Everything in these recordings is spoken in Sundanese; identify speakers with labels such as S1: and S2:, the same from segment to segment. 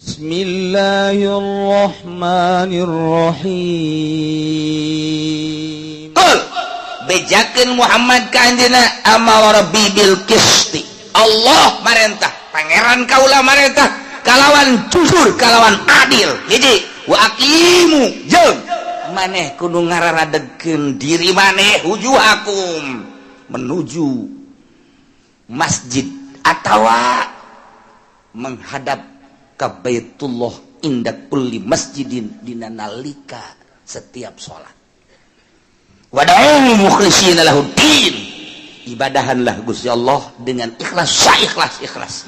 S1: Bismillahirrahmanirrahim.
S2: Qul, bejakeun Muhammad ka anjeunna, amara rabbi bil qisti. Allah marentah, pangeran kaula marentah kalawan jujur, kalawan adil. Hiji, wa aqimu, jeung maneh kudu ngararadegkeun diri maneh, wujuhakum, menuju masjid atawa menghadap ka Baitullah, inda kulli masjidin, dina nalika setiap salat. Wad'u mukhlishina lahuddin, ibadahanlah Gusti Allah dengan ikhlas, saikhlas ikhlas.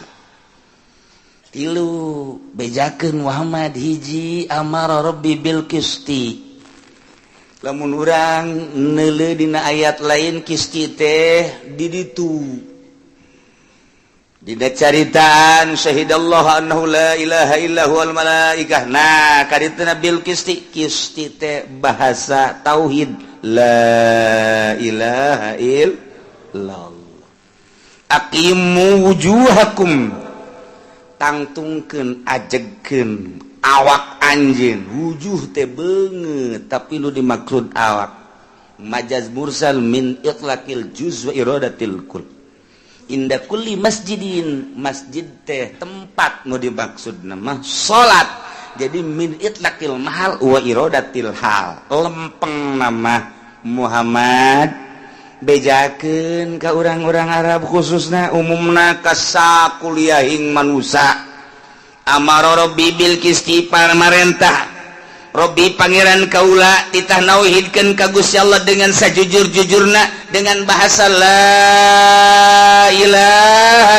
S2: Tilu, bejakeun Muhammad. Hiji, amara rabbi bil qisti. Lamun urang neuleuh dina ayat lain, qisti teh di ditu. Dina caritaan syahidallahu annahu la ilaha illa huwal malaikah. Nah, kadituna bil qisti. Qisti teh bahasa tauhid, la ilaha illallah. Aqimu wujuhakum, tangtungkeun, ajegkeun awak anjeun. Wujuh teh beungeut, tapi nu dimaksud awak. Majaz mursal min itlaqil juz wa iradatil kull. Inda kulli masjidin, masjid teh tempat, nu dimaksud nama salat. Jadi min itlaqil mahal wa iradatil hal. Lempeng nama Muhammad, bejakeun ka urang-urang Arab khususna, umumna ka sakuliahing manusia. Amara rabbi bil qisti, marentah Robbi pangeran kaula, titah nauhidkeun ka Gusti Allah dengan sajujur-jujurna, dengan bahasa la ilaha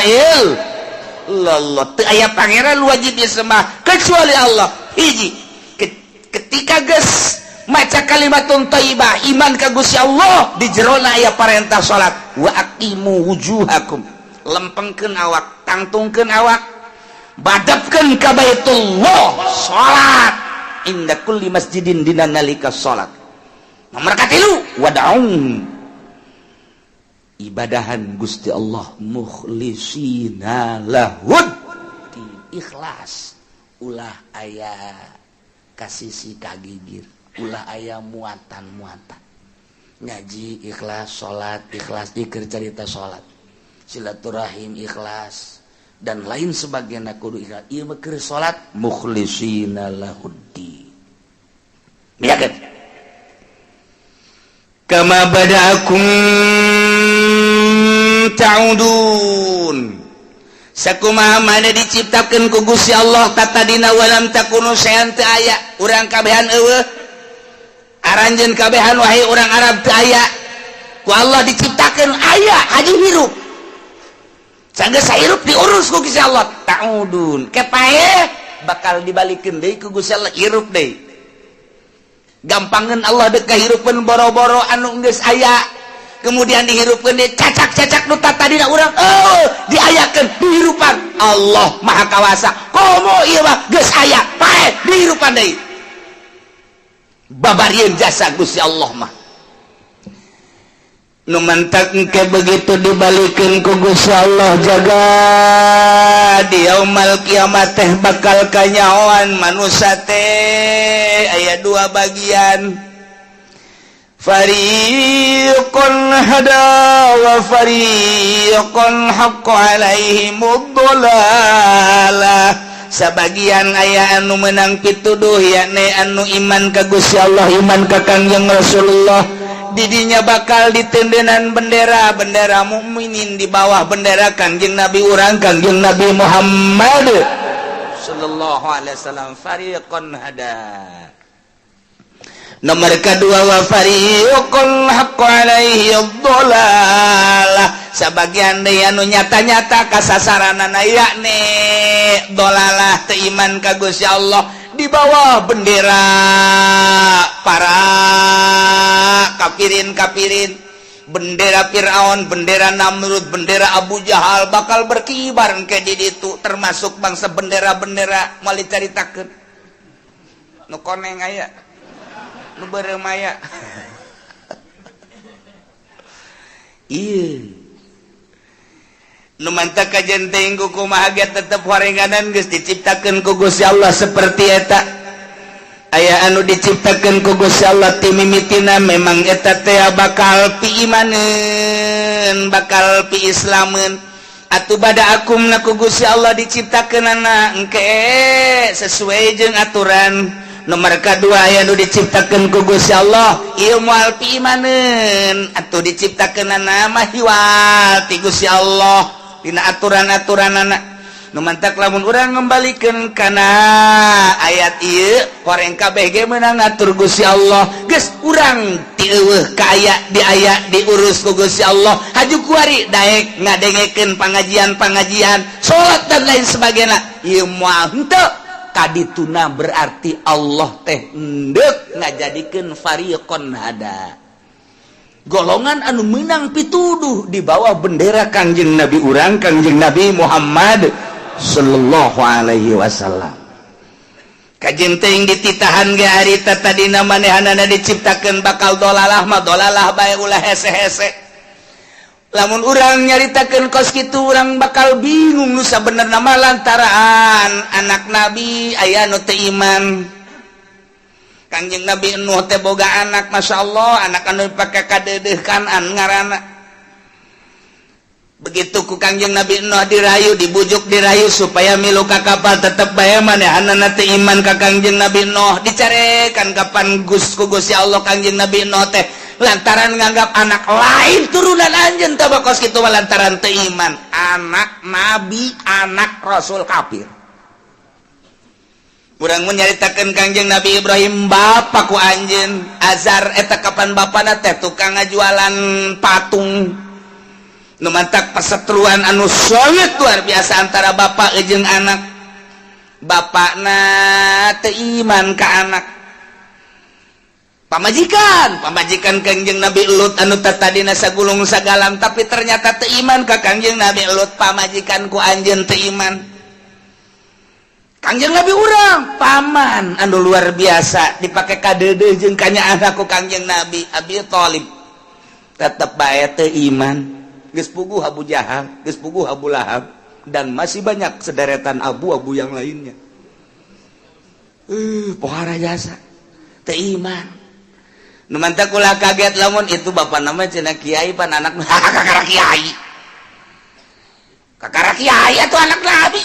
S2: illallah. Teu aya pangeran wajib disembah kecuali Allah. Hiji, ketika geus maca kalimatun thayyibah, iman ka Gusti Allah, di jerona aya parentah salat. Wa aqimu wujuhakum, lempengkeun awak, tangtungkeun awak, badapkeun ka Baitullah, salat. Inda kulli masjidin, dina nalika salat. Nomor katilu, wad'u, ibadahan Gusti Allah, mukhlisina lahud, ikhlas, ulah aya kasisi kagigir, ulah aya muatan-muatan. Ngaji ikhlas, salat ikhlas, dikir, cerita salat, silaturahim ikhlas, dan lain sebagainya kudu ikhlas. Ieu mah keur salat, mukhlisina lahuddin. Miyakeun kama bada'akum ta'udun, sakumaha mana diciptakeun ku Gusti Allah tatadina. Walam takunu syai'an, teu aya urang kabehan, eueuh aranjeun kabehan, wahai urang Arab, teu aya, ku Allah diciptakeun aya, haji hirup. Sanggeus hirup diurus ku Gusti Allah. Ta'udun, kepae bakal dibalikeun deui ku Gusti Allah, hirup deui. Gampangan Allah dek kahirupeun boro-boro anu geus aya, kemudian dihirupkeun deui. Cacak-cacak nu tadina urang, oh, diayakeun, dihirupan. Allah Maha Kawasa. Komo ieu mah geus aya, pae dihirupan deui. Babarieun jasa Gusti Allah mah. Nu mantak engke begitu dibalikin ku Gusti Allah, jaga di yaumal kiamat teh bakal kanyahoan manusia teh aya dua bagian, fariqun hada wa fariqun haqqa alaihimud dhalalah. Sebagian aya anu menang pituduh, yakni anu iman ka Gusti Allah, iman ka Kangjeng Rasulullah. Didinya bakal ditendenan bendera, bendera mukminin, di bawah bendera Kangjeng Nabi urang, Kangjeng Nabi Muhammad sallallahu alaihi wasallam. Fariqun hada. Nomor kedua, wa fariqun haqqa alaihi dhalalah, sebagian deui anu nyata-nyata kasasaranana, yakni dolalah, teu iman ka Gusti Allah, di bawah bendera para kafirin kafirin, bendera Fir'aun, bendera Namrud, bendera Abu Jahal bakal berkibar ke di ditu, termasuk bangsa bendera-bendera moal dicaritakeun. Nu koneng aya, nu beureum aya. Iya. Nu mantak kajen teuing ku kumaha ge tetep horenganan geus diciptakeun ku Gusti Allah seperti eta. Aya anu diciptakeun ku Gusti Allah ti mimitina memang eta teh bakal piimaneun, bakal piislameun. Atuh bada akumna ku Gusti Allah diciptakeunana engke sesuai jeung aturan. Nomor kedua, aya nu diciptakeun ku Gusti Allah ieu moal piimaneun, atuh diciptakeunana mah hiwal ti Gusti Allah dina aturan-aturanana. Nu mantak lamun urang ngembalikan kana ayat ieu, horeng kabeh ge meunang ngatur Gusti Allah. Geus urang ti eueuh ka aya di aya diurus ku Gusti Allah. Haju kuari daek ngadengekeun pangajian-pangajian, salat, dan lain sebagainya, ieu moal henteu kadituna. Berarti Allah teh endek ngajadikeun fariqon hada, golongan anu menang pituduh di bawah bendera Kangjeng Nabi urang, Kangjeng Nabi Muhammad sallallahu alaihi wasallam. Kajen teuing dititahan ge harita tadina manehanana diciptakeun bakal dolalah mah dolalah bae, ulah hese-hese. Lamun urang nyaritakeun kos kitu, urang bakal bingung nu sabenerna mah, lantaran anak nabi aya nu teu iman. Kangjeng Nabi Nuh teh boga anak, Masya Allah, anak anu dipake kadeudeuh Kanan ngaranna. Begitu ku Kangjeng Nabi Nuh dirayu, dibujuk, dirayu supaya milu ka kapal, tetep bae manehanana teu iman ka Kangjeng Nabi Nuh. Dicarekan kapan Gus ku Gusti Allah Kangjeng Nabi Nuh teh lantaran nganggap anak lain turunan anjeun teh kos kitu, lantaran teu iman. Anak nabi, anak rasul kafir. Urang menyaritakan Kangjeng Nabi Ibrahim, bapak ku anjeun Azar eta kapan bapana teh tukang ngajualan patung. Nu mantak perseteruan anu sangat luar biasa antara bapak jeung anak. Bapakna teu iman ka anak. Pamajikan, pamajikan Kangjeng Nabi Lut anu tadina sagulung sagalam, tapi ternyata teu iman ka Kangjeng Nabi Lut. Pamajikan ku anjeun teu iman. Kangjeng Nabi urang, paman anu luar biasa dipakai kadeudeuh jeung kanyaah ku Kangjeng Nabi Abi Thalib, tetep bae teu iman. Geus puguh Abu Jahal, geus puguh Abu Lahab, dan masih banyak sederetan abu-abu yang lainnya. Pohara jasa teu iman. Nu mantak ulah kaget lamun itu bapak nama cenah kiai, pan anak kakara kiai, kakara kiai atau anak nabi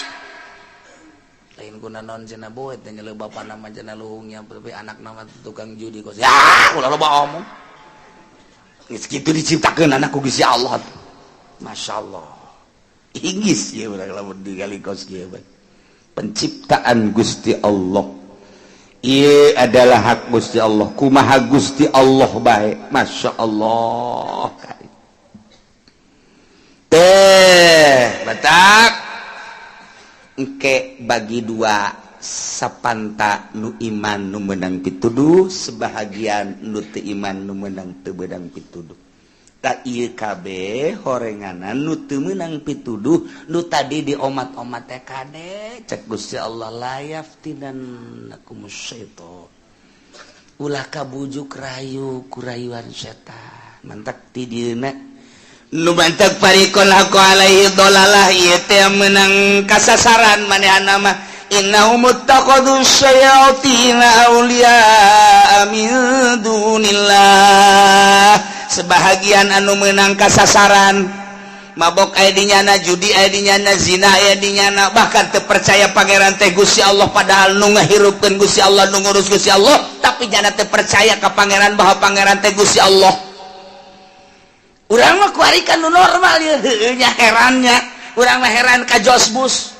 S2: lain guna non cenah boet teh nyeleu bapak nama cenah luhungnya, tapi anak nama tukang judi kos ya. Ulah loba omong. Geus kitu diciptakeun anak ku Gusti Allah. Masya Allah, inggis ya urang lamun digali kos kieu. Penciptaan Gusti Allah. Ieu adalah hak Gusti Allah. Kumaha Gusti Allah bae, Masya Allah teh. Batak engke bagi dua, sapanta nu iman nu menang pituduh, sebahagian nu teu iman nu menang teu beunang pituduh. Tak ieu kabeh horenganan nu teu meunang pituduh, nu tadi di omat-omat teh, kade cek Gusti Allah, la yaftinannakum syaitan, ulah kabujuk rayu kurayuan setan. Mantak ti dieuna nu mantak fariqon haqqo alaihi dolalah, ieu teh menang kasasaran manehna mah. Innahum ittakhadhu syayatina awliya min dunillah. Sebahagian anu menang kasasaran, mabok aya di nyana, judi aya di nyana, zina aya di nyana, bahkan teu percaya pangeran teh Gusti Allah, padahal nu ngahirupkeun Gusti Allah, nu ngurus Gusti Allah, tapi nyana teu percaya ka pangeran bahwa pangeran teh Gusti Allah. Urang mah kuari kan nu normal ya. Heueuh nya, herannya urang mah heran ka George Bush,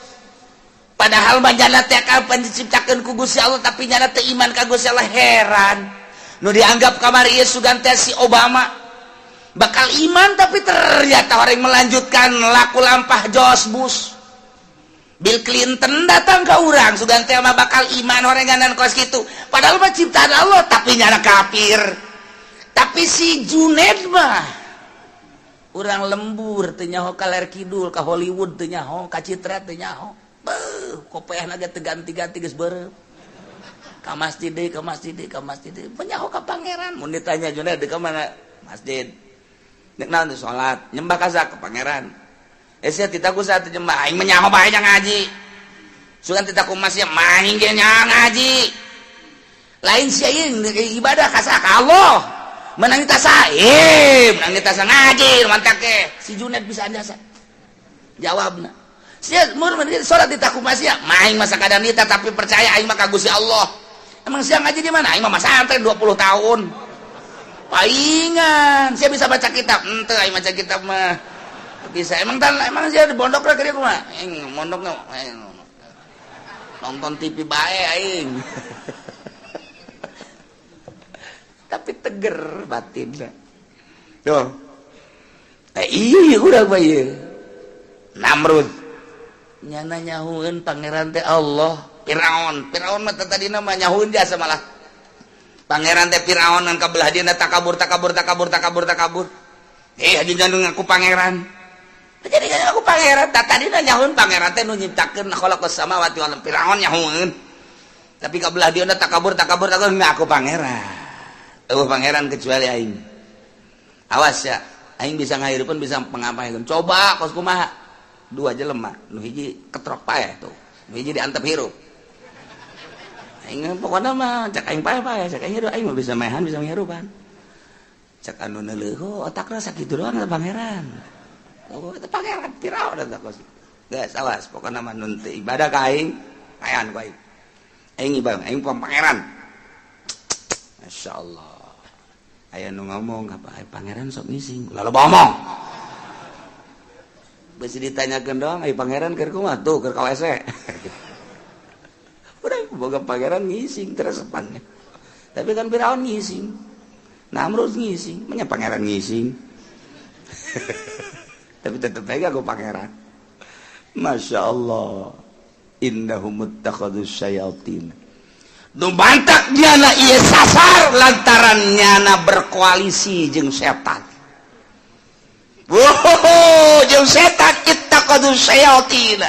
S2: padahal mah nyana teh kapan diciptakeun ku Gusti Allah, tapi nyana teu iman ka Gusti Allah. Heran nu dianggap kamari ieu sugan teh si Obama bakal iman, tapi ternyata orang melanjutkan laku lampah George Bush. Bill Clinton datang ke urang, sugan teh mah bakal iman orenganan kos gitu, padahal mah ciptaan Allah, tapi nyana kafir. Tapi si Junaid mah urang lembur teu nyaho ka ler kidul, ka Hollywood teu nyaho, ka Citra teu nyaho. Beuh, kopeahna ge teu ganti-ganti, geus beureum. Ka masjid deui, ka masjid deui, ka masjid deui, penyaho ka pangeran. Mun ditanya, "Junaid ka mana?" "Masjid." "Nek naon?" "Salat." "Nyembah ka ke pangeran?" Eh, sia titah ku saha jemah? Aing mah nyaho bae ngaji. Sugan titah ku mas ya maing ge ngaji. Lain sia ibadah ka saha? Allah. Menang tasa, eh, menang tasa ngaji, mantak ke. Si Junet bisa jasa. Jawabna. Sia mun salat titah ku mas ya, maing masa kadang nita tapi percaya aing mah ka Gusti Allah. Emang sia ngaji di mana? Aing mah masantren 20 tahun. Paingan, sia bisa baca kitab? Ente aing baca kitab mah. Bisa. Emang tan emang sia di pondok lah kerja kumaha? Aing mondok nonton TV bae aing. Tapi teger batinna. Tuh. Eh, iya urang mah ieu. Namrud nyana nyahueun pangeran teh Allah. Firaun, Firaun mah tadi mah nyahueun jasa malah. Pangeran teh Firaun ngan kabelah dieuna takabur, takabur, takabur, takabur, takabur. Eh, haji ngaku pangeran. Jadi aku pangeran, tak tadi nyahueun pangeran teh nu nyiptakeun khalaqas samawati wal ardh. Firaun nyahueun. Tapi kabelah dieuna takabur, takabur, takabur, ngaku pangeran. Eueuh pangeran kecuali aing. Awas ya, aing bisa ngahirupeun, bisa pengapain. Coba kos kumaha? Dua jelema, nu hiji ketrok paeh tuh. Nu hiji diantep hirup. Aing pokokna mah cak aing paeh paeh, cak aing hirup, aing mah bisa maehan, bisa ngirupan. Cak anu neuleuh, otakna sakitu doang eta pangeran. Oh, itu pangeran Firaun eta kos. Geus awas, pokokna mah nun teu ibadah ka aing, paehan ku aing. Aing ibadah, aing pangeran. Masya Allah. Aya nu ngomong apa? Pangeran sok ngising. Lalu ngomong. Besi ditanyakeun doang, ai pangeran keur kumaha tuh, keur ka WC. Udah boga pangeran ngising teresepannya. Tapi kan Firaun ngising. Namrud ngising, menya pangeran ngising. Tapi tetep aja aku pangeran. Masya Allah. Innahum muttakhadus syayatin. Nu mantak nyana ieu sasar lantaran nyana berkoalisi jeung setan. Wow, jeung setan, ittakhadus syayatin.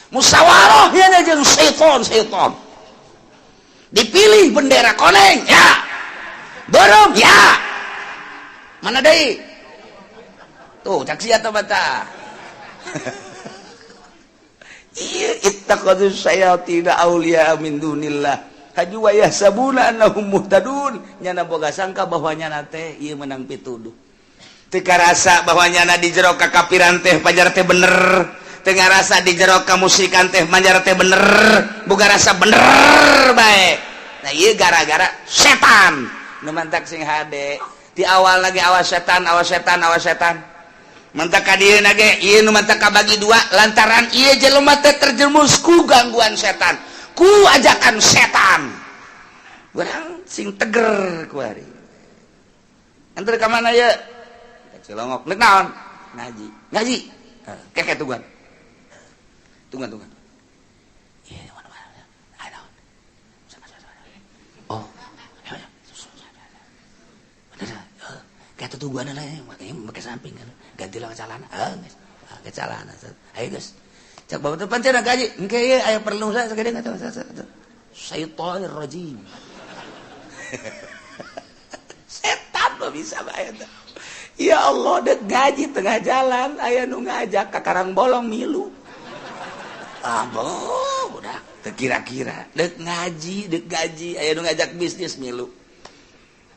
S2: Musyawarah nyana jeung setan, setan. Dipilih bendera koneng, ya. Dorong, ya. Mana deui? Tuh, cak sia teh mata. Iya, ittakhadus syayatin auliya min dunillah. Haju wa yahsabuna annahum muhtadun. Nyana boga sangka bahwa nyana teh ieu menang pituduh. Teu karasa bahwa nyana di jero kakapiran teh pajar teh bener. Teu ngarasa di jero kamusyrikan teh pajar teh bener. Boga rasa bener bae. Nah, ieu gara-gara setan. Nu mantak sing hade. Di awal lagi awas setan, awas setan, awas setan. Mantak ka dieu ge ieu nu mantak kabagi dua lantaran ieu jelema teh terjerumus ku gangguan setan, ku ajakan setan. Urang sing teger kuari. Antar ka mana ye? Ka Cilongok. Nek naon? Ngaji. Ngaji. Keke tungguan. Tungguan, tungguan. Iya, mana mana. Ayo. Oh. Bener. Kayak tungguan lah, pakai samping kan. Gantilah ke celana. Ah, geus. Ke celana. Ayo geus. Cak bapak teh pancen gaji. Engke ieu aya perlu saya sagede enggak tahu. Syaitonir rajim. Setan mah bisa bae eta. Ya Allah, dek gaji tengah jalan aya nu ngajak ka Karang Bolong milu. Ah, udah teu kira-kira dek ngaji, dek gaji aya nu ngajak bisnis milu.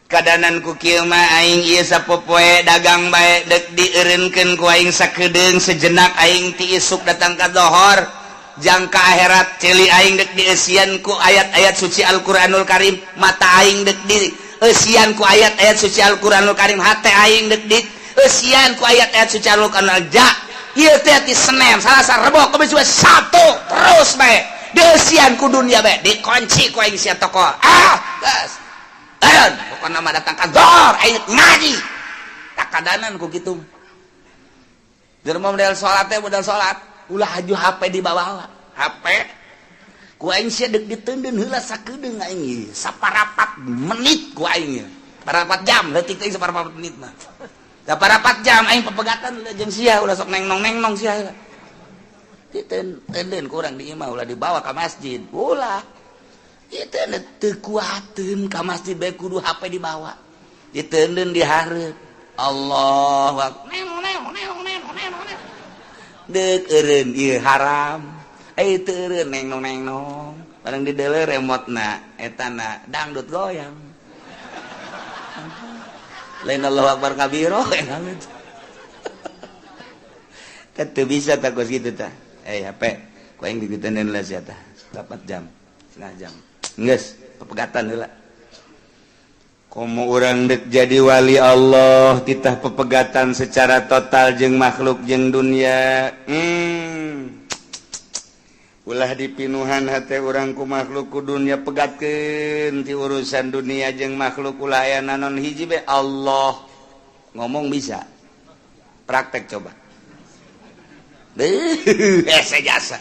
S2: Kadanan ku kieu mah aing ieu sapopoe dagang bae dek dieureunkeun ku aing sakedeung sejenak, aing ti isuk datang ka dohor jangka akhirat ceuli aing dek dieusian ku ayat-ayat suci Al-Qur'anul Karim, mata aing dek dieusian ku ayat-ayat suci Al-Qur'anul Karim, hate aing dek dieusian ku ayat-ayat suci Al-Qur'anul ja ieu teh ti Senin, Salasa, Rebo, Kamis, Jumat, Sabtu terus bae dieusian ku dunia bae, dikunci ku aing sia toko. Ah, geus. Ayon, pokokna mah datang ka dohor aing ngaji. Tak kadanan ku kitu. Jelema model salat teh model salat, ulah haju HP dibawa. HP ku aing sia deuk diteundeun heula sakedeung aing ieu, saparapat menit ku aing ieu. Parapat jam, leutik teh saparapat menit mah. Saparapat jam aing pepegatan ulah jeung sia, ulah sok neng nong neng nong sia heula. Diteundeun kurang di imah, ulah dibawa ka masjid. Ulah. Itu teu kuateun ka masjid bae kudu HP dibawa. Diteundeun di hareup. Allahu akbar. Neng neng neng neng neng neng. Dek eureun ieu haram. Eh, teu eureun neng nong neng nong. Barang dideuleu remotna eta na dangdut goyang. Lain Allahu Akbar kabiro kan teu bisa tak kos kitu tah. Eh, HP ku aing digeuteun lah sia tah. 4 jam, setengah jam. Geus, pepegatan heula. Komo urang dek jadi wali Allah titah pepegatan secara total jeung makhluk jeung dunia. Ulah dipinuhan hate urang ku makhluk ku dunia, pegatkeun ti urusan dunia jeung makhluk, ulah aya nanon, hiji be Allah. Ngomong bisa, praktek coba. Hese jasa.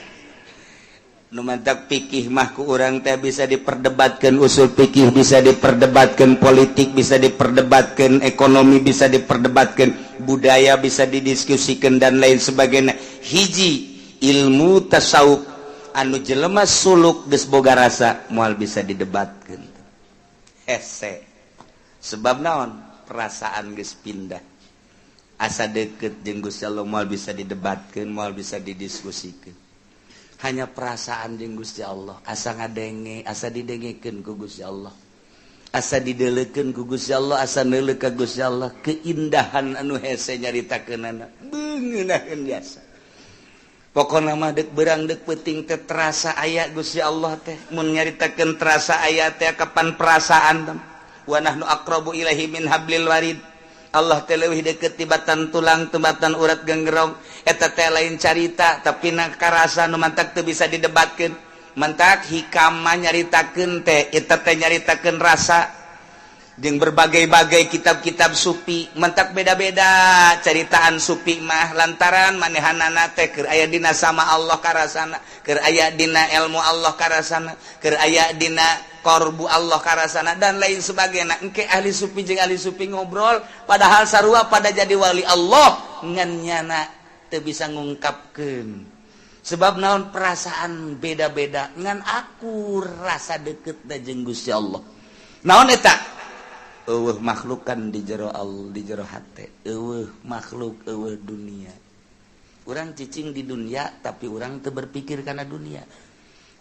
S2: Nu mantak pikih mah ku urang teh bisa diperdebatkan, usul pikih bisa diperdebatkan, politik bisa diperdebatkan, ekonomi bisa diperdebatkan, budaya bisa didiskusikan, dan lain sebagainya. Hiji ilmu tasawuf anu jelema suluk geus boga rasa moal bisa didebatkan, hese. Sebab naon? Perasaan geus pindah, asa deket jeung Gusti Allah, moal bisa didebatkan, moal bisa didiskusikan. Hanya perasaan jeung Gusti Allah, asa ngadenge, asa didengekeun ku Gusti Allah, asa didelekeun ku Gusti Allah, asa neuleuh ka Gusti Allah, keindahan anu hese nyaritakeunana, beungeunahkeun biasa. Pokona mah dek berang dek peuting teh terasa aya Gusti Allah teh. Mun nyaritakeun terasa aya teh kapan perasaan teh? Wa nahnu aqrabu ilaihi min hablil warid. Allah teh leuwih deket tibatan tulang, tibatan urat genggerong. Eta teh lain carita, tapi na karasa nu mantak teu bisa didebatkeun. Mantak Hikam mah nyaritakeun teh eta teh nyaritakeun rasa jeung berbagai-bagai kitab-kitab sufi. Mantak beda-beda caritaan sufi mah lantaran manehanana teh keur aya dina sama Allah karasana, keur aya dina ilmu Allah karasana, keur aya dina korbu Allah karasana, dan lain sebagainya. Engke ahli sufi jeung ahli sufi ngobrol, padahal sarua pada jadi wali Allah, ngan nyana teu bisa ngungkapkeun. Sebab naon? Perasaan beda-beda, ngan aku rasa deket da jeung Gusti Allah. Naon eta? Eueuh makhlukan di jero Allah, di jero hate eueuh makhluk, eueuh dunia. Urang cicing di dunia, tapi urang teu berpikir kana dunia.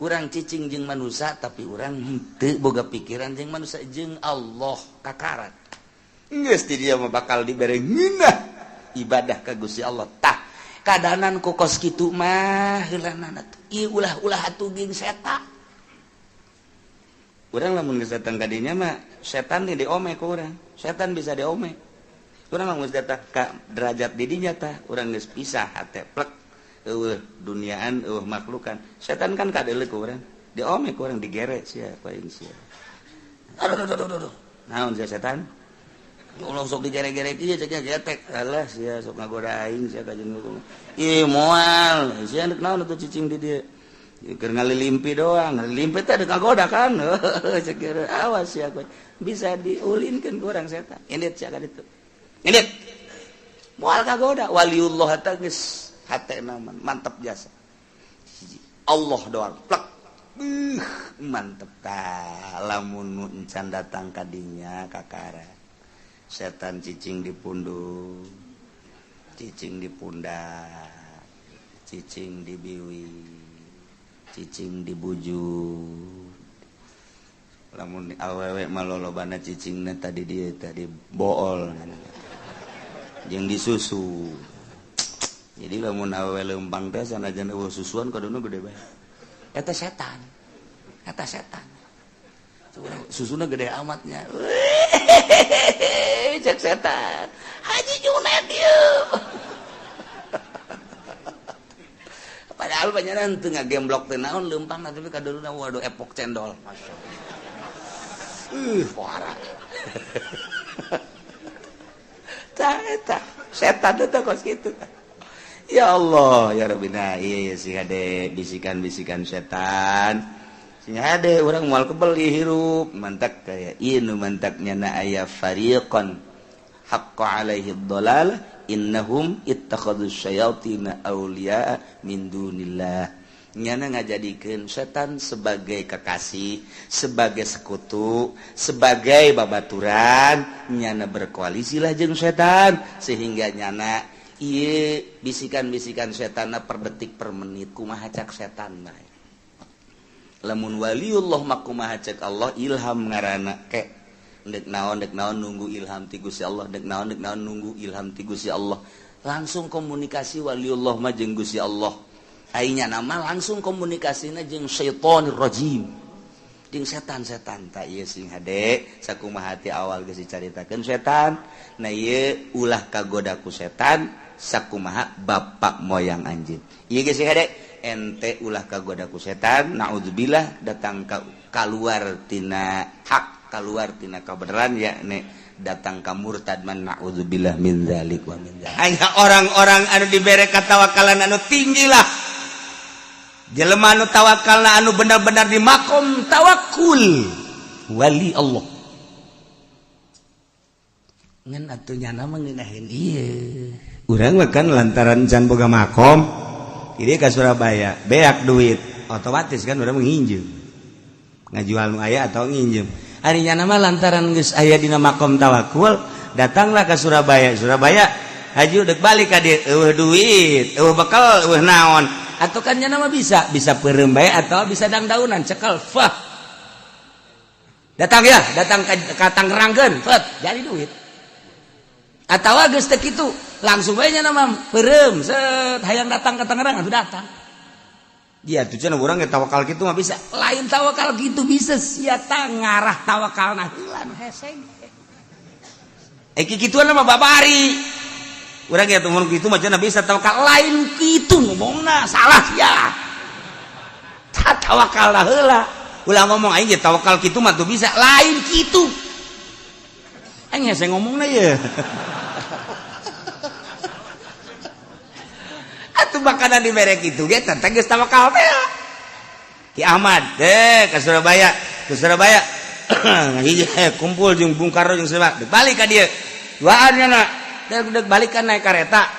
S2: Urang cicing jeung manusia, tapi urang henteu boga pikiran jeung manusia, jeung Allah kakarat. Geus di dia mah bakal dibere ngeunah ibadah ka Gusti Allah. Tah, kadanan ku kos kitu mah heulanana tuh. Ieu ulah-ulah atuh jeung setan. Urang lamun geus datang ka dinya mah setan di diome ku urang. Setan bisa diome. Urang lamun geus datang ka derajat di dinya tah, urang geus pisah hate plek. Eueuh duniaan, eueuh makhlukan. Setan kan kadeuleu ku urang. Diome ku urang, digere sia ku aing sia. Aduh, aduh, aduh, aduh. Naon sia setan? Allah sok digere-gere ieu cek getek. Alah sia sok ngagoda aing sia ka jeung. Ih, moal. Sia rek naon atuh cicing di dieu? Keur ngalilimpi doang, ngalilimpi teh ada ngagoda kan. Cek awas sia kowe. Bisa diulinkeun ku urang setan. Indit sia ka ditu. Indit. Moal kagoda waliullah teh geus hatena mantep jasa. Allah doang plek. Mantep tah lamun nu encan datang ka dinya kakara. Setan cicing di pundung, cicing di pundak, cicing di biwi, cicing di bujur. Lamun awewe mah lolobana cicingna tadi dia tadi bool jeung disusu. Jadi lamun awewe lempang teh sanajan eueuh susuan kaduna gede bae. Eta setan. Eta setan. Susuna gede amatnya. Cek setan. Haji Junet ieu. Padahal banyaran teu ngagemblok teh naon leumpang, tapi kaduluna waduh, epok cendol. Masyaallah. Parah. Tah eta setan teh kos kitu. Ya Allah, ya Rabbi, nah iya sih hade bisikan-bisikan setan. Sing hade urang moal kebeli hirup, mantak kaya ieu nu mantaknya na aya fariqan haqqa alaihi dhalal innahum ittakhadhu syayatina awliya min dunillah. Nyana ngajadikeun setan sebagai kekasih, sebagai sekutu, sebagai babaturan, nyana berkoalisi lah jeung setan sehingga nyana Ieu bisikan-bisikan setanna per detik per menit, kumaha cak setan bae. Lamun waliullah mah kumaha cek Allah, ilham ngaranna ke dek naon, dek naon nunggu ilham ti Gusti Allah, dek naon, dek naon nunggu ilham ti Gusti Allah. Langsung komunikasi waliullah mah jeung Gusti Allah. Aing nama langsung komunikasina jeung syaitonir rajim, jeung setan-setan. Tak ieu sing hade sakumaha ti awal geus dicaritakeun setan. Nah, ieu ulah kagoda ku setan sakumaha bapak moyang anjeun. Ieu geus sing hade, ente ulah kagoda ku setan, naudzubillah datang ka kaluar tina hak, kaluar tina kabeneran, ya nek datang ka murtad man, naudzubillah min zalik wa min zalik. Hanya orang-orang anu dibere katawakalan anu tinggi lah, jelema anu tawakalna anu benar-benar di makom tawakul, wali Allah. Ngan atuh nyana mah ngeunaheun ieu. Urang mah kan lantaran can boga makom, jadi ka Surabaya beak duit, otomatis kan urang nginjem, ngajual nu aya atau nginjem. Ari nyana mah lantaran geus aya dina makom tawakul, datanglah ke Surabaya. Surabaya haju dek balik ka dieu, eueuh duit, eueuh bekal, eueuh naon. Atau kan nyana mah bisa bisa peureum bae atau bisa dangdaunan cekel fah. Datang ya, datang ka Tangerangkeun, fet jadi duit. Atawa geus teu kitu, langsung bae nya mah peureum set hayang datang ke Tangerang atuh datang. Dia tuh cenah urang ge tawakal kitu mah bisa. Lain tawakal kitu bisa sia ta ngarah tawakalna heula nu hese. Eh, kikituan mah babari. Urang ge mun kitu mah cenah bisa tawakal, lain kitu ngomongna, salah sia. Tawakal heula. Ulah ngomong aing ge tawakal kitu mah tuh bisa, lain kitu. Aing hese ngomongna ye. Atuh makanan dibere kitu ge teh geus tawakal teh. Ki Ahmad deh ke Surabaya, ke Surabaya. Hiji kumpul jeung Bung Karno jeung siapa? Dek balik ka dieu. Duaan nya dek dek balik kan naik kareta.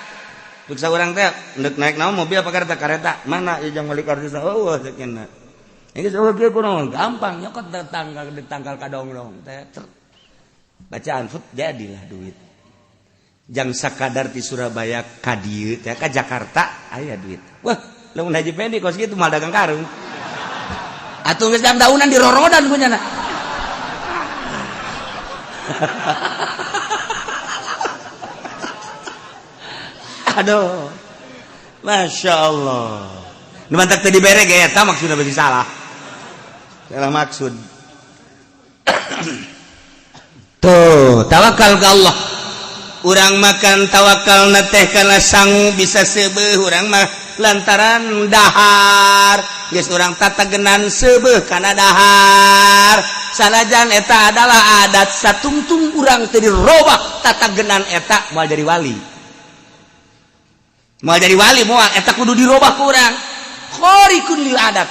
S2: Dek saurang teh dek naik naon, mobil apa kereta? Kareta. Mana ieu jang balik kareta? Oh, cek nya. Ini oh kieu kunaon? Gampang nyokot datang di tangkal kadonglong teh. Bacaan fut jadilah duit. Jang sakadar di Surabaya ka dieu teh ka Jakarta aya duit. Wah, lamun Haji Pendi kos kitu mah dagang karung. Atuh geus daunan dirorodan ku nyana. Aduh. Masya Allah. Nu mantak teu dibere ge eta maksudna bisi salah. Salah maksud. Tuh, tawakal ke Allah. Urang makan tawakal na teh kana sangu bisa seubeuh urang mah lantaran dahar. Geus urang tatagenan seubeuh kana dahar. Sanajan eta adalah adat satungtung urang teu dirobah tatagenan eta moal jadi wali. Moal jadi wali moal, eta kudu dirobah ku urang. Khariqun lil adat.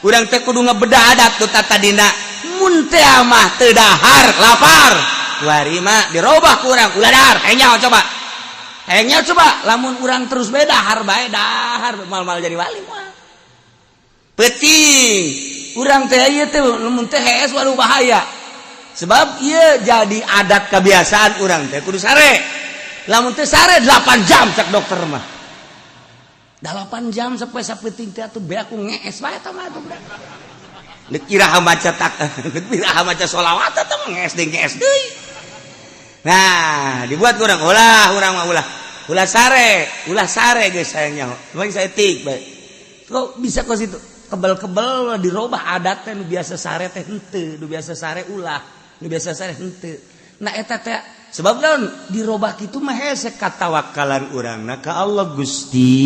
S2: Urang teh kudu ngebedah adat tu tatadina. Mun teh mah teu dahar lapar. Kuari mah dirobah ku urang, ulah dahar. Hayang nyaho coba. Hayang nyaho coba lamun urang terus bae dahar bae dahar mal-mal jadi wali moal. Penting urang teh ieu teh lamun teh hees waduh bahaya. Sebab ieu jadi adat kebiasaan urang teh kudu sare. Lamun teh sare 8 jam cak dokter mah. 8 jam sampai sapeting teh atuh beak ku ngees bae eta mah atuh budak. Deuk iraha maca tak, deuk iraha maca sholawat eta mah ngees deui ngees deui. Nah, dibuat urang ulah urang mah ulah. Ulah sare geus sayang nyaho. Cuma saya tik bae. Kok bisa kos itu? Kebel-kebel dirobah adat teh nu biasa sare teh henteu, nu biasa sare ulah, nu biasa sare henteu. Nah eta teh sebab naon dirobah kitu mah hese katawakalan urangna ka Allah. Gusti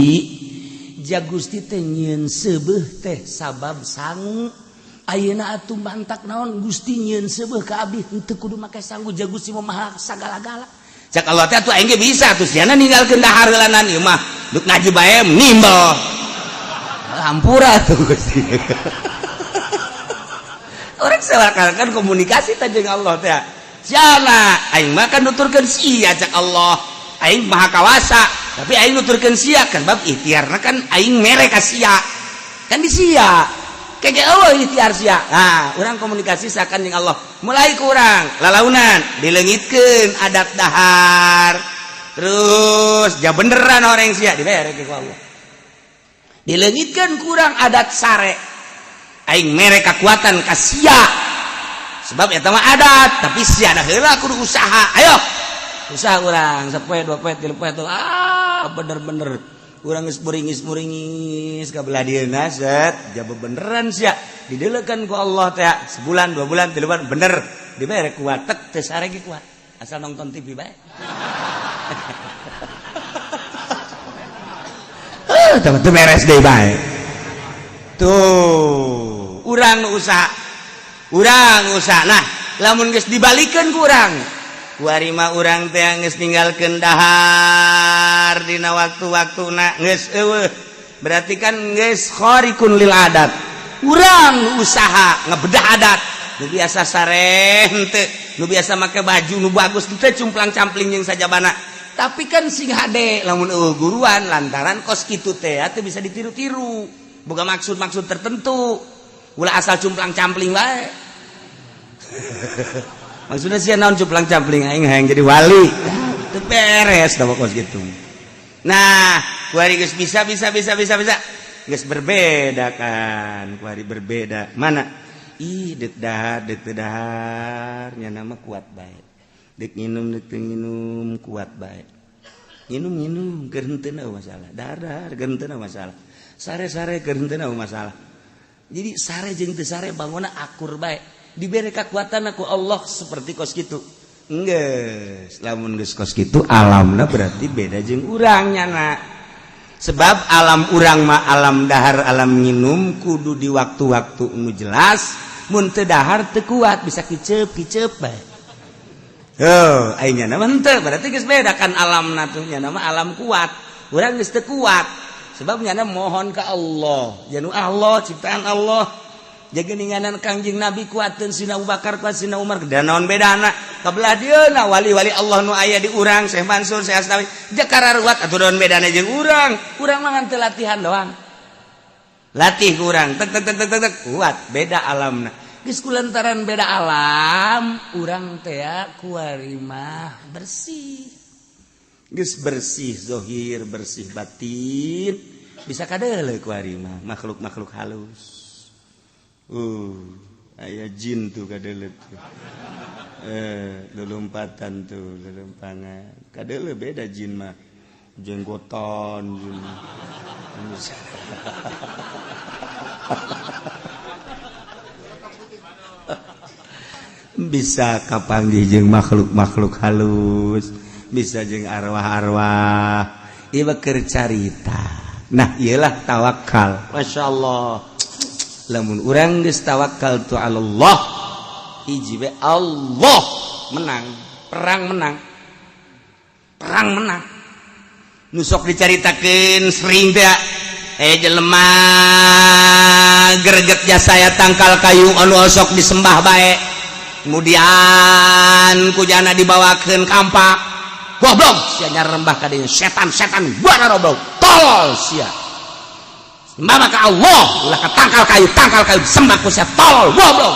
S2: ja Gusti teh nyieun seubeuh teh sabab sangu. Ayeuna atuh mantak naon Gusti nyieun seubeuh ka abdi henteu kudu make sangu, ja Gusti mah maha sagala-gala. Cak Allah teh atuh aing ge bisa atuh siana ninggalkeun dahar heulanan ieu mah duk ngaji bae nimbel. Hampura tuh Gusti. Orang kan komunikasi teh jeung Allah teh. Siana aing mah kan nuturkeun sia cak Allah. Aing maha kawasa, tapi aing nuturkeun sia kan bab ikhtiarna kan aing mere ka sia. Kan di sia. Kege eueuh ikhtiar sia. Nah, urang komunikasi sakan jeung Allah. Mulai kurang lalaunan dileungitkeun adat dahar. Terus ja beneran orang sia dibere ku Allah. Dileungitkeun kurang adat sare. Aing mere kekuatan ka sia. Sebab eta mah adat, tapi sia da heula kudu usaha. Ayo. Usaha urang sapoe, 2 poe, 3 poe tuh ah bener-bener urang geus muringis-muringis ka belah dieuna set ja beneran sia dideulekeun ku Allah teh sebulan, 2 bulan, 3 bulan bener dibere kuat tek teu sare ge kuat asal nonton TV bae. Teu beres deui bae. Tuh, urang nu usaha. Urang usaha. Nah, lamun geus dibalikeun ku urang. Kuari mah urang teh geus ninggalkeun dahar dina waktu-waktuna geus eueuh. Berarti kan geus kharikun lil adat. Urang nu usaha ngebedah adat. Nu biasa sare henteu, nu biasa make baju nu bagus teu cumplang-campling jeung sajabana. Tapi kan sing hade lamun eueuh guruan lantaran kos kitu teh teu bisa ditiru-tiru. Boga maksud-maksud tertentu. Ulah asal cumplang-campling bae. Maksudnya sia naon cumplang-campling aing hayang jadi wali. Teu beres da kos kitu. Nah, kuari geus bisa bisa bisa bisa bisa. Geus berbeda kan, kuari berbeda. Mana? Ih, deuk dahar, deuk teu dahar, nya nama kuat bae. Dek nginum, dek nginum kuat bae. Nginum nginum keur henteu masalah. Dahar dahar keur henteu masalah. Sare sare keur henteu masalah. Jadi sare jeung teu sare bangunna akur bae. Dibere kekuatan ku Allah seperti kos kitu. Geus, lamun geus kos kitu alamna berarti beda jeung urang nyana. Sebab alam urang mah alam dahar, alam nginum kudu di waktu-waktu nu jelas, mun teu dahar teu kuat bisa kiceup-kiceup bae. Oh, aing nyana mah henteu, berarti geus beda kan alamna tuh nyana mah alam kuat. Urang geus teu kuat. Sebab nyana mohon ka Allah, janu Allah ciptaan Allah. Jageninganan Kangjeng Nabi kuateun Sina Abu Bakar kuat Sina Umar dan naon bedana kabelah dieuna wali-wali Allah nu aya di urang Syekh Mansur Syekh Asnawi jakara ruat atuh naon bedana jeung urang. Urang mah ngan teu latihan doang. Latih ku urang tek tek tek tek tek kuat beda alamna. Geus kulantaran beda alam urang teh kuari mah bersih. Geus bersih zohir, bersih batin, bisa kadeuleu kuari mah makhluk-makhluk halus. Aya jin tuh kadeuleu tuh. Lulumpatan tuh, lulumpangan. Kadeuleu beda jin mah. Jenggotan jin. Bisa kapanggih jeung makhluk-makhluk halus, bisa jeung arwah-arwah. Ieu keur carita. Nah, ieulah tawakal. Masya Allah. Lamun urang geus tawakal tu Allah, hiji we Allah menang, perang menang. Perang menang. Nu sok dicaritakeun sering teh jelema greget jasa ya tangkal kayu anu osok disembah bae. Kemudian kujana dibawakeun kampak. Goblok sia nyarembah ka dieu setan-setan buana roblok. Tolol sia. Sembah ka Allah, ulah ka tangkal kayu sembah ku sia tolol goblok.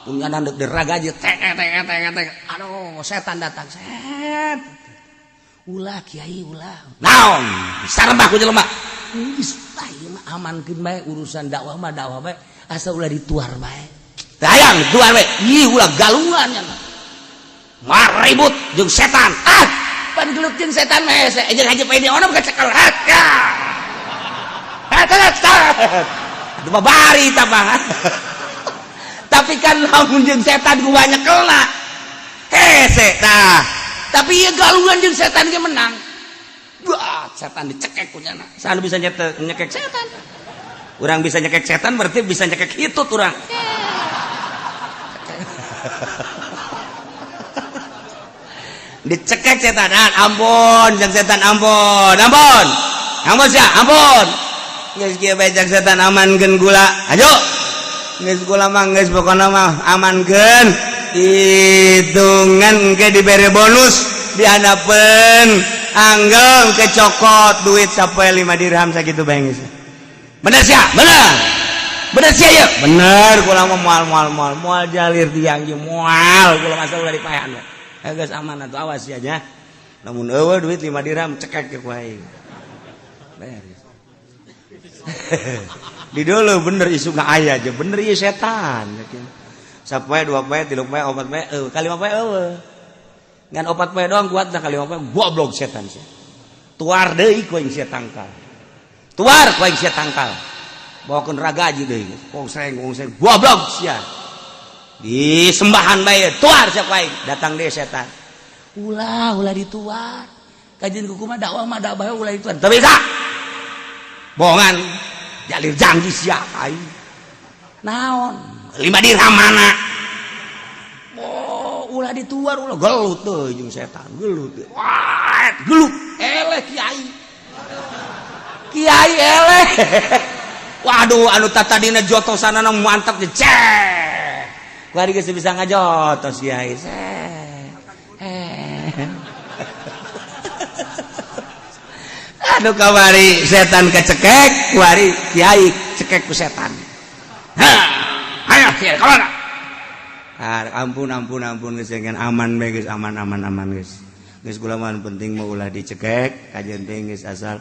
S2: Punya nandek deraga aja tek tek tek tek. Aduh, setan datang. Set. Ulah kiai ulah. Naon? Sarembah ku jelema. Geus ieu mah amankeun bae urusan dakwah mah dakwah bae asa ulah dituar bae. Hayang dituar bae. Ih ulah galungan nya. Maribut jeung setan. Ah, pan gelut jeung setan mah hese. Jeung Haji Paidi ono kacekel. Ya. Aduh babari tah mah. Tapi kan lamun jeung setan ku banyak kelna. Hese tah. Tapi ieu galungan jeung setan ge menang. Wah, setan dicekek ku nyana. Saha bisa nyekek setan? Urang bisa nyekek setan berarti bisa nyekek hitut urang. Dicekek setan, ampun jeung setan ampun, ampun. Ampun sia, ampun. Geus kieu bae jeung setan amankeun gula. Ayo. Geus gula mah geus pokona mah amankeun. Hitungan engke dibere bonus dihanapeun anggel kecokot duit sampai 5 dirham sakitu bae geus. Bener sia? Bener. Bener sia ya? Bener kula mah moal moal moal moal jalir tiang jeung moal kula masa ulah dipaehan. Geus aman atuh awas sia nya. Lamun euweuh duit 5 dirham, cekek ku aing. Beres. Di dulu bener isu nggak aya aja, bener ieu setan. Sapoe, 2 poe, 3 poe, 4 poe, euweuh, ka 5 poe euweuh. Ngan 4 poe doang kuat dah, ka 5 poe goblok setan sia. Tuar deui ku aing sia tangkal. Tuar ku aing sia tangkal. Bawakeun ragaji deui. Kongseng kongseng, goblok sia. Di sembahan bae tuar sia ku aing. Datang deui setan. Ulah, ulah dituar. Kajian kuku mah dakwah mah dakwah, ulah dituar. Teu bisa. Bohongan. Jalir janji sia aing. Naon? 5 dirham mana? Oh, ulah dituar, ulah. Gelut teuy jeung setan, gelut. Wah, gelut. Eleh kiai. Kiai eleh. Waduh, anu tatadina jotosanana mantap cek. Kuari geus bisa ngajotos kiai. Eh. Aduh, kamari setan kecekek, kuari kiai cekek ku setan. Ha, ayo kiai kamana? Ah, ampun, ampun, ampun, geus aman bae geus, aman, aman, aman geus. Geus kula mah penting mah ulah dicekek, kajeun teh geus asal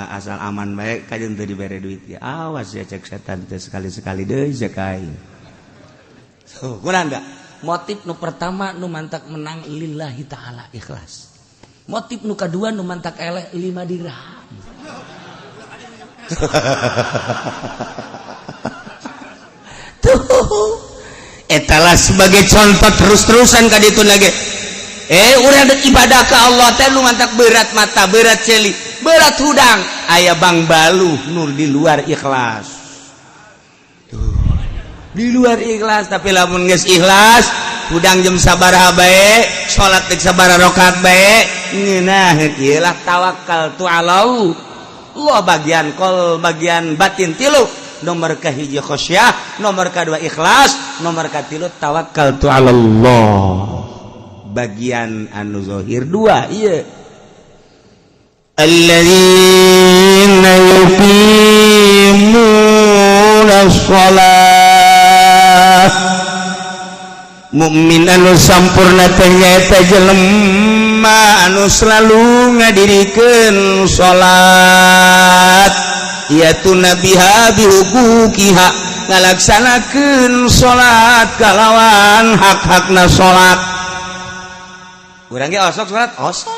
S2: asal aman bae, kajeun teu dibere duit ya. Awas ya, cek setan teh, sekali-sekali deui cek aing. So, kurang enggak? Motif nu pertama nu mantak menang lillahi ta'ala, ikhlas. Motif nu kedua nu mantak eleh 5 dirham. Tuh. Etalah sebagai contoh terus-terusan ka ditu lagi. Eh, urang dek ibadah ka Allah teh nu mantak berat mata, berat celi, berat hudang. Aya bang baluh nur di luar ikhlas. Tuh. Di luar ikhlas, tapi lamun geus ikhlas, hudang jam sabaraha bae, salat dek sabaraha rakaat bae, ngeunah ieu lah tawakal tu Allah. Allah bagian kol, bagian batin tilu. Nomor kahiji khasyah, nomor kedua ikhlas, nomor katilu tawakal tu Allah. Bagian anu zahir dua ieu. Alladzina yuqimuna shalah. Mukmin anu sampurna teh nyaeta jelema anu selalu ngadirikeun salat, yatuna biha bihuquqiha, ngalaksanakeun salat kalawan hak-hakna salat. Urang ge osok salat, osok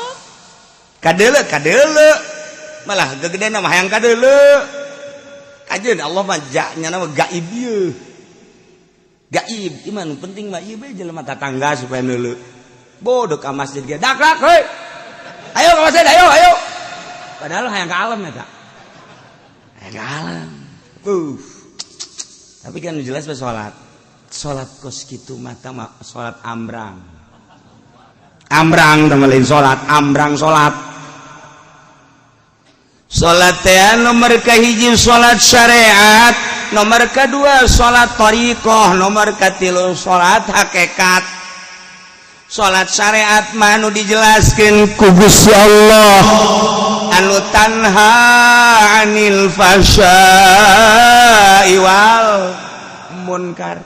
S2: kadeuleu kadeuleu, malah gegedeuna mah hayang kadeuleu. Kajeun Allah mah nya mah gaib ieu, gaib iman. Penting mah ieu bae jelema tatangga supaya neuleu. Bodoh ka masjid ge dak dak, heuy, ayo ka masjid, ayo, ayo, padahal hayang ka alam eta, hayang ka alam. Tapi kan jelas bae salat, salat kos kitu mata mah salat ambrang, ambrang teh lain salat, ambrang salat. Salat teh nomor kahiji salat syariat, nomor kedua salat thariqah, nomor katilu salat hakikat. Salat syariat mah anu dijelaskeun ku Gusti Allah, anu tanha anil fahsya'i wal munkar.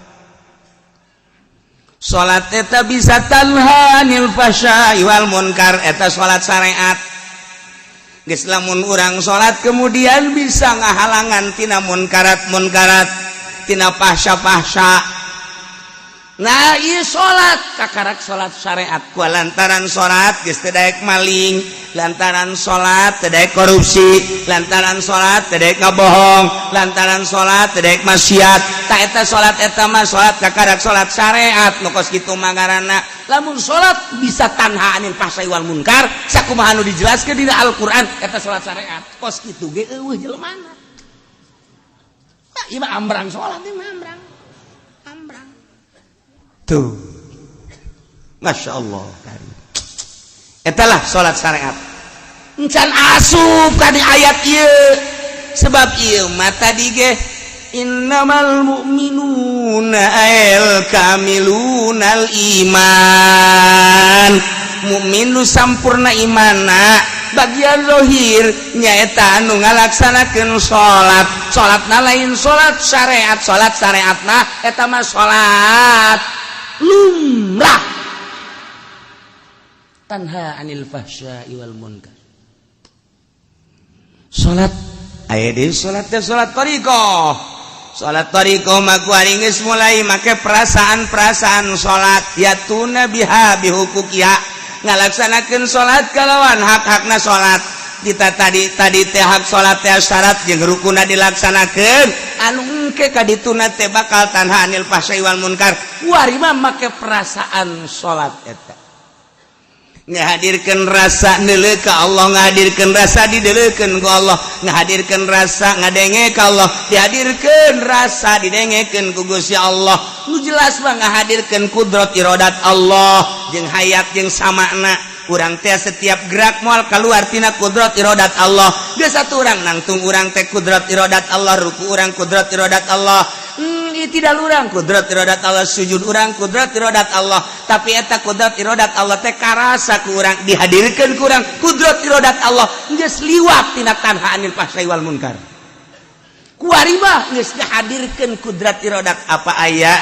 S2: Salat eta bisa tanha anil fahsya'i wal munkar, eta salat syariat. Geus lamun urang salat kemudian bisa ngahalangan tina munkarat munkarat, tina fahsya-fahsya. Nah, ieu salat kakarak salat syariat ku lantaran salat geus teu daek maling, lantaran salat teu daek korupsi, lantaran salat teu daek ngabohong, lantaran salat teu daek maksiat. Tah, eta salat, eta mah salat kakarak salat syariat. Nu kos kitu mah ngaranna lamun salat bisa tanha anil fahsai wal munkar sakumaha anu dijelaskeun dina Al-Qur'an, eta salat syariat. Kos kitu ge euweuh jelemana. Nah, ieu mah ambrang salat, ieu mah ambrang ambrang. Tuh, Masya Allah. Etalah salat syariat encan asup ka di ayat ieu, sebab ieu mah tadi ge innamal mu'minuna al kamilunal iman, mukmin nu sampurna imana bagian zahir nyaeta anu ngalaksanakeun salat. Salatna lain salat syariat, salat syariatna eta mah salat lumrah. Tanha anil fahsya'i wal munkar. Salat aya deui, salat teh salat thariqah. Salat thariqah mah kuari geus mulai make perasaan-perasaan salat, yatuna biha bihuquqiha, ngalaksanakeun salat kalawan hak-hakna salat. Kita tadi tadi teh hak salat teh syarat jeung rukuna dilaksanakeun, anu engke ka dituna teh bakal tanha anil fahsya'i wal munkar. Kuari mah make perasaan salat eta, ngahadirkan rasa neuleuh ka Allah, ngahadirkan rasa dideuleukeun ku Allah, ngahadirkan rasa ngadenge ka Allah, dihadirkeun rasa didengekeun ku Gusti Allah. Nu jelas mah ngahadirkeun kudrat iradat Allah jeung hayat jeung samakna. Urang teh setiap gerak moal keluar tina kudrat iradat Allah. Biasa satu urang nangtung, urang teh kudrat iradat Allah, ruku urang kudrat iradat Allah, tidak urang kudrat iradat Allah, sujud urang kudrat iradat Allah. Tapi eta kudrat iradat Allah teh karasa ku urang, dihadirkeun ku urang kudrat iradat Allah, geus liwat tina tanha anil fahsya'i wal munkar. Kuari mah geus dihadirkeun kudrat iradat. Apa aya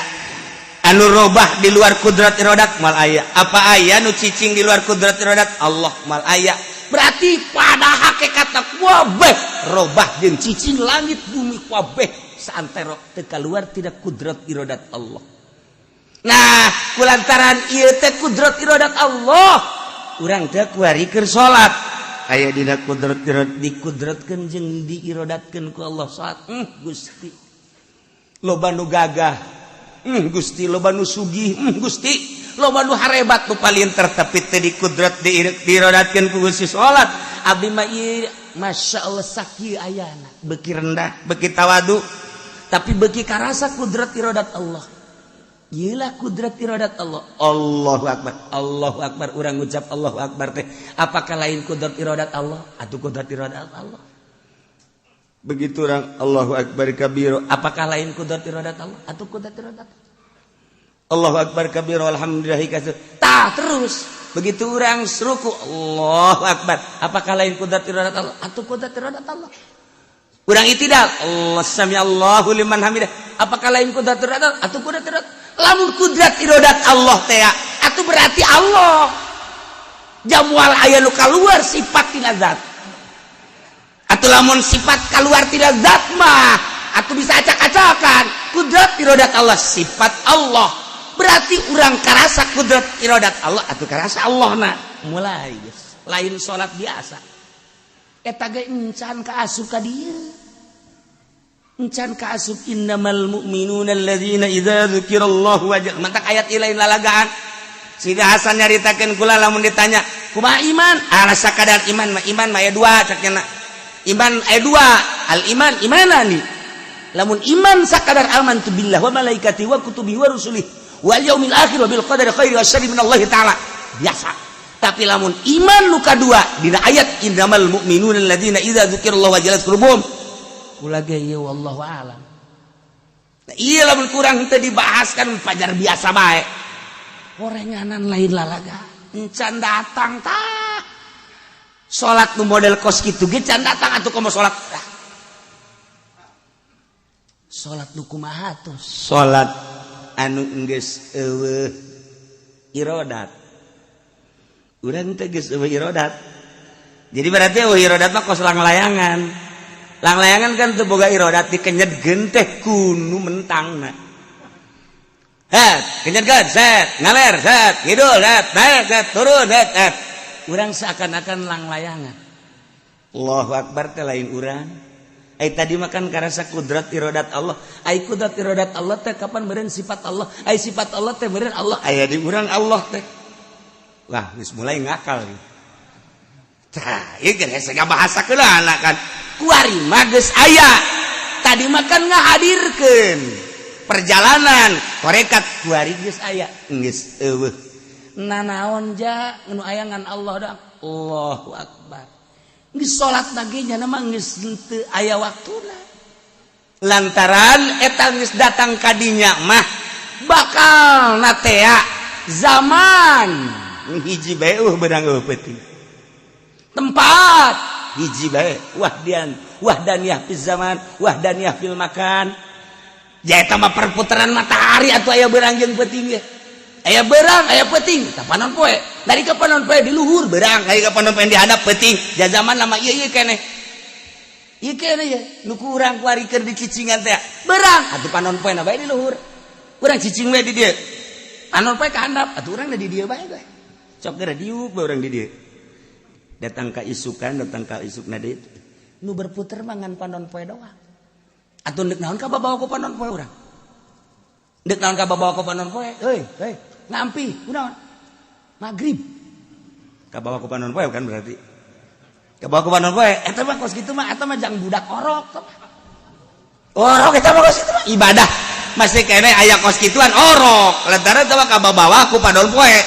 S2: anu robah di luar kudrat iradat? Mal aya. Apa aya nu cicing di luar kudrat iradat Allah? Mal aya. Berarti pada hakikatna kabeh robah jeung cicing, langit bumi kabeh saantero teu keluar tina kudrat iradat Allah. Nah, kulantaran ieu teh kudrat iradat Allah, urang teh kuari keur salat aya dina kudrat iradat, dikudratkeun jeung diiradatkeun ku Allah salat. Gusti, loba nu gagah, Gusti, loba nu sugih, Gusti, loba nu harebat, nu palinter, tapi teu dikudrat diiradatkeun ku Gusti salat. Abdi mah ieu, Masya Allah, sakieu ayana, beuki rendah, beuki tawadu, tapi beuki karasa kudrat iradat Allah. Iyalah kudrat iradat Allah. Allahu Akbar, Allahu Akbar. Urang ngucap Allahu Akbar teh apakah lain kudrat iradat Allah atau kudrat iradat Allah? Begitu orang Allahu Akbar kabiro, apakah lain kudrat iradat Allah atau kudrat iradat Allahu Akbar kabiro, alhamdulillah kasir. Tah, terus begitu orang ruku, Allahu Akbar, apakah lain kudrat iradat Allah atau kudrat iradat Allah? Urang itidal, Allah sami Allahu liman hamidah, apakah lain kudrat iradat Allah atau kudrat iradat? Lamun kudrat iradat Allah teh atau berarti Allah jamual aya nu keluar sifat tina zat. Atau lamun sifat keluar tina zat mah atau bisa acak-acakan. Kudrat iradat Allah sifat Allah, berarti urang karasa kudrat iradat Allah atau karasa Allah. Nah, mulai guys, lain salat biasa eta ge. Encan ka asup ka dieu, encan ka asup innamal mu'minuna alladzina idza dzukirallahu wajah. Mantak ayat lain lalagaan. Sehingga Hasan nyaritakeun kula, lamun ditanya kumaha iman, ala sakadar iman mah, iman mah aya dua cak nya. Iman aya dua, al iman imanani. Lamun iman sakadar amantu billah wa malaikati wa kutubi wa rusulih wal yaumil akhir wa bil qadari khairi wa syarri minallahi ta'ala, biasa. Tapi lamun iman nu kadua dina ayat innamal mu'minuna alladzina idza dzukirallahu wajilat qulubuhum, kula ge ieu wallahu alam. Nah, iya, lamun kurang teu dibahaskan pajar biasa bae, orenganan lain lalaga. Encan datang tah salat nu model kos kitu ge can datang. Atuh komo salat, salat nu kumaha tuh? Salat anu geus eueuh irodat. Urang teh geus eueuh irodat. Jadi berarti eueuh irodat mah kos langlayangan. Langlayangan kan teu boga irodat, dikenyetkeun teh kunu mentangna. Het, kenyetkeun, set, ngaler, set, ngidul, set, naik, set, turun, set, set. Urang seakan-akan langlayangan. Allahu Akbar teh lain urang. Ai tadi makan karasa kudrat irodat Allah. Ai kudrat irodat Allah teh kapan meureun sifat Allah? Ai sifat Allah teh meureun Allah aya di urang Allah teh. Wah, geus mulai ngakal. Tah, ieu geus bahasa keula kan. Kuari mah geus aya. Tadi makan ngahadirkeun perjalanan tarekat, kuari geus aya, geus eueuh. Nanaon ja nu aya ngan Allah doang. Allahu Akbar. Geus salat lagi nya mah geus henteu aya waktuna. Lantaran eta geus datang kadinya mah bakal natea zaman hiji bae eueuh beunang eueuh peuting. Tempat hiji bae, wahdian wahdaniyah fil zaman, wahdaniyah fil makan. Ja eta mah perputaran matahari atuh aya beurang jeung peuting ge. Aya berang, aya peuting, tah panon poe. Dari ke panon poe di luhur berang, aya ke panon poe di handap peuting. Jazaman lama ieu ieu keneh. Ieu keneh ya, nu ku urang kuari keur dicicingan teh. Berang, atuh panon poe na bae di luhur. Urang cicing we di dieu. Panon poe ka handap, atuh urang di dieu bae bae. Sok geura diuk bae urang di dieu. Datang ka isukan, datang ka isukna deui. Nu berputer mah ngan panon poe doang. Atuh deuk naon ka babawa ku panon poe urang? Deuk naon ka babawa ku panon poe? Heuy, heuy, ngampi, kunaon? Maghrib. Kabawa ku panon poe kan berarti. Kabawa ku panon poe, eta mah kos kitu mah, eta mah jang budak orok. Orok eta mah kos kitu mah ibadah. Masih kene aya kos kituan orok. Lantaran eta mah kabawa ku panon poe.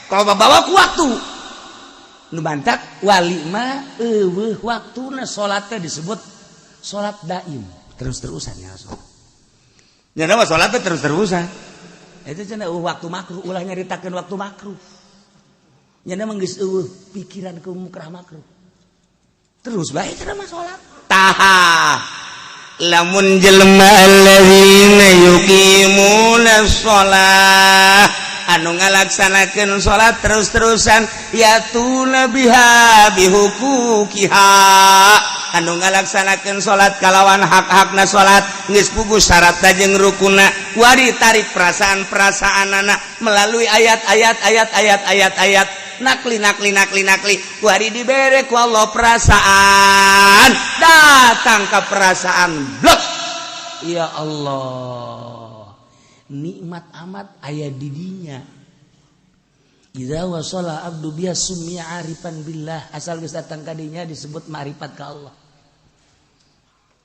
S2: Kabawa ku waktu. Nu mantak wali mah euweuh waktuna, salat teh disebut salat daim, terus-terusan ya salat. Nya mah salat teh terus-terusan. Eta cenah euweuh waktu makruh, ulah nyaritakeun waktu makruh. Nya mah geus euweuh pikiran ke mukrah makruh. Terus bae cenah mah salat. Taha lamun jelema alladzina yuqimuna shalah, anu ngalaksanakeun salat terus-terusan, yatuna biha bihuquqiha, anu ngalaksanakeun salat kalawan hak-hakna salat, geus puguh syaratna jeung rukuna, wari tarik perasaan-perasaanana melalui ayat-ayat, ayat-ayat, ayat-ayat nakli, nakli, nakli, nakli, wari dibere ku Allah perasaan, datang ke perasaan blok, ya Allah, nikmat amat aya didinya. Idza wasala abdu biha summiya arifan billah, asal geus datang ka dinya disebut ma'rifat ka Allah.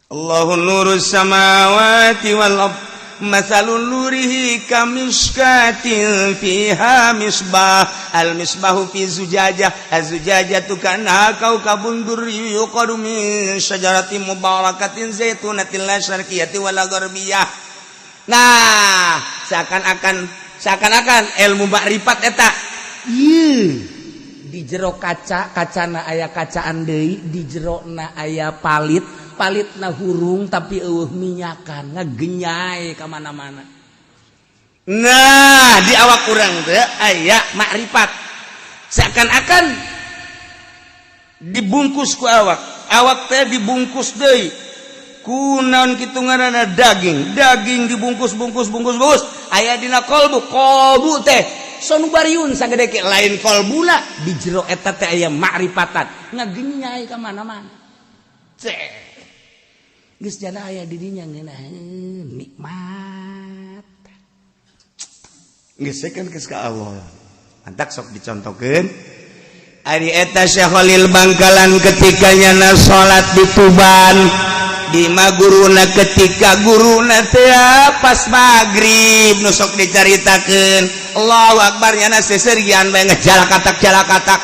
S2: Allahu nurus samawati wal ard, matsalun nurihi kamishkatin fiha misbah, al misbahu fi zujajah, az-zujajatu ka'annaha kawkabun durri yuqadu min syajaratin mubarakatin zaitunatin la syarqiyatin wala gharbiyah. Nah, seakan-akan ilmu makrifat eta ieu di jero kaca, kacana aya kacaan deui, di jerona aya palit, palitna hurung tapi euweuh minyakan, ngagenyai ka mana-mana. Nah, di awak urang teh aya makrifat, seakan-akan dibungkus ku awak, awak teh dibungkus deui ku naon kitu ngaranna, daging, daging dibungkus, bungkus, bungkus, bungkus, aya dina kolbu, kolbu teh sonubariun sagede ke lain kolbuna, di jero eta teh aya makrifatan ngagenyai ka mana-mana. Cek geus jana aya di dinya ngeunah nikmat geus kan geus ka Allah. Mantak sok dicontohkeun ari eta Syekh Khalil Bangkalan ketika nyana salat di Tuban di guruna, ketika guruna teh pas maghrib nu sok dicaritakeun, Allahu akbar, nyana seserian bae ngejalakatak jalakatak,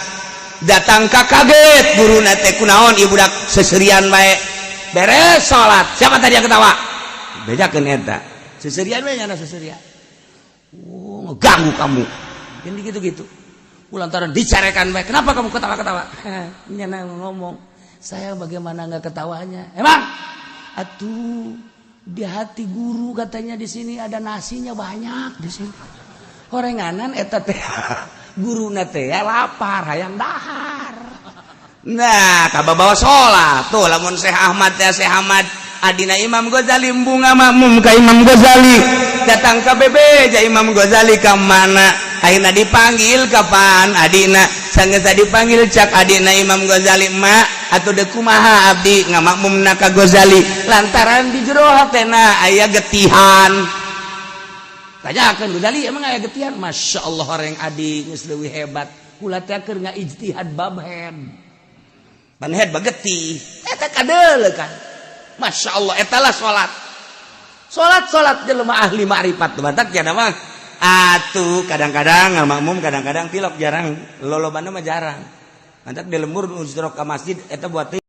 S2: datang ka kaget guruna teh, kunaon ieu budak seserian bae? Beres salat, siapa tadi yang ketawa? Bejakeun eta seserian bae nyana seserian. Oh, ngeganggu kamu ini, gitu-gitu. Lantaran dicarekan bae, kenapa kamu ketawa-ketawa? Nyana ngomong, saya bagaimana nggak ketawanya? Emang atuh di hati guru katanya di sini ada nasinya banyak, di sini horenganan eta teh guru teh lapar hayang dahar. Nah, kabawa sholat tuh lamun Syekh Ahmad teh, Syekh Ahmad adina Imam Ghazali, bunga makmum ka Imam Ghazali, datang ke bebeja Imam Ghazali ke mana, akhirnya dipanggil kapan adina sanggeus dipanggil, cak adina Imam Ghazali, "Mak, atau deuk kumaha abdi ngamakmumna ka Ghazali?" Lantaran di jero hatena aya getihan. Tanyakeun Ghazali, emang aya getihan? Masya Allah, orang adi geus leuwih hebat, kula teh keur ngaijtihad bab head ban head bagetih eta kadeuleu kan. Masya Allah, etalah salat, salat, salat jelema ahli ma'rifat. Mantak jana mah atuh kadang-kadang ngamakmum, kadang-kadang tilok, jarang, lolobana mah jarang. Mantak di lembur nu ka masjid eta buat